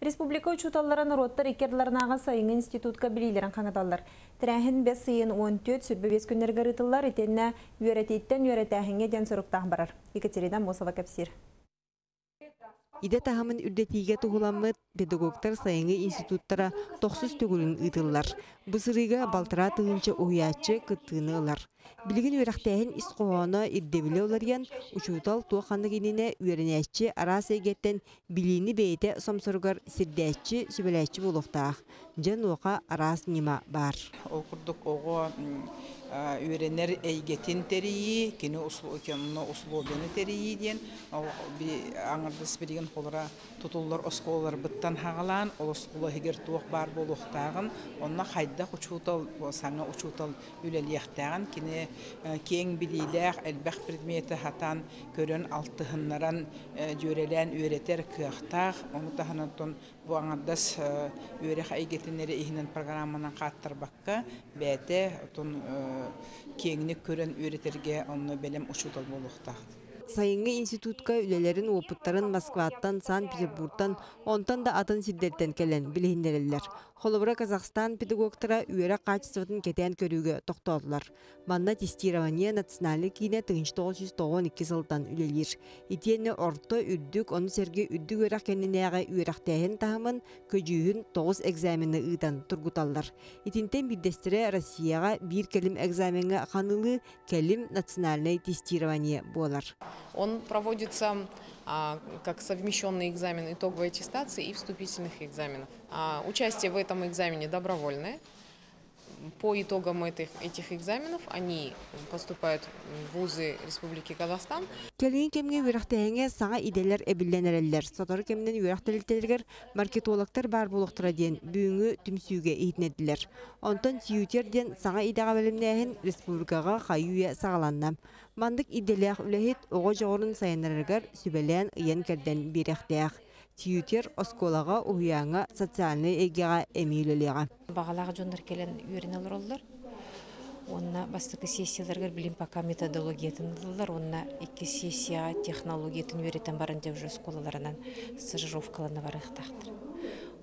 Республика учууталлара норуоттар икки ардыларынааҕы сайыҥҥы институтка билиилэрин хаҥаталлар. Тэрээһин бэс ыйын 14-25 күннэригэр ыытыллар, итиэннэ үөрэтииттэн үөрэтээһиҥҥэ диэн соруктаах барар. Екатерина Мосова кэпсиир. Идэ таһымын үрдэтиигэ туһуламмыт педагогтар сайыҥҥы институттара тохсус төгүлүн ыытыллар. Бу сырыыга балтараа тыһыынча уһуйааччы кыттыыны ылар. Билигин үөрэхтээһин ис хоһооно ирдэбилэ уларыйан, учуутал туох ханнык иннинэ үөрэнээччи араас эйгэттэн билиини бэйэтэ сомсоругар сирдээччи, сүбэлээччи буолуохтаах. Дьэ, онуоха араас ньыма баар. Ол курдук оҕо үөрэнэр эйгэтин тэрийии, кини условияны тэрийии диэн аҥардас билигин холура тутуллар оскуолаларбыттан хаҕалаан, ол оскуола иһигэр туох баар буолуохтааҕын, онно хайдах учуутал, саҥа учуутал үлэлиэхтээҕин, кини киэҥ билиилээх, элбэх предмети сатаан көрөн, алтыһыннаран, дьүөрэлээн үөрэтэр кыахтаах. Ону таһынан бу аҥардас үөрэх эйгэтин эрэ иһинэн программанан хааттарбакка, бэйэтэ отон киэҥник көрөн үөрэтэргэ онно бэлэм учуутал буолуохтаах. Сайыҥҥы институтка үлэлэрин уопуттарын Москваттан, Санкт-Петербургтан, онтон да атын сирдэртэн кэлэн билиһиннэрэллэр. Холобура, Казахстан педагогтара үөрэх хаачыстыбатын кэтээн көрүүгэ тохтоотулар. Манна тестирование национальнай киинэ 1992 сылтан үлэлиир. Итиэннэ орто, үрдүк, ону сэргэ үрдүк үөрэх кэннинээҕи үөрэхтээһин таһымын, көдьүүһүн тоҕус экзамены ыытан тургуталлар. Итинтэн биирдэстэрэ Россияҕа биир кэлим экзамеҥҥа ханылыы кэлим национальнай тестирование буолар. Он проводится как совмещенный экзамен итоговой аттестации и вступительных экзаменов. Участие в этом экзамене добровольное. По итогам этих экзаменов они поступают в вузы Республики Казахстан. Кэлин кэмҥэ үөрэхтээһиҥҥэ саҥа идэлэр эбиллэн эрэллэр. Сотору кэминэн үөрэх тэрилтэлэригэр маркетологтар баар буолуохтара диэн бүгүҥҥү түмсүүгэ иһитиннэрдилэр. Онтон тьютер диэн саҥа идэҕэ бэлэмнээһин республикаҕа хайыы-үйэ саҕаланна. Маннык идэлээх үлэһит оҕо дьоҕурун сайыннарарыгар сүбэлээн ыйан-кэрдэн биэриэхтээх. Тьютер оскуолаҕа, уһуйааҥҥа, социальнай эйгэҕэ эмиэ үлэлиэҕэ. Баҕалаах дьоннор кэлэн үөрэнэ олороллор. Уонна бастакы сессияларыгар билим пока методологиятын ылаллар уонна икки сессияҕа технологиятын үөрэтэн баран дьэ уже оскуолаларынан стажировкалана барыахтаахтар.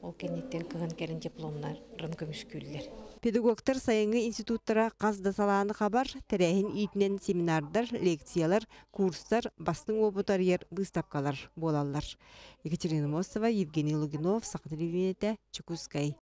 Ол кэнниттэн кыһын кэлин дипломнарын көмүскүүллэр. Педагогтар сайыҥҥы институттара хас да салааны хабар, тэрээһин иитинэн семинардар, лекциялар, курстар, бастыҥ уопут арыйар быыстапкалар буолаллар. Екатерина Мостова, Евгений Лугинов, Саха телевидениетэ, Чекускай.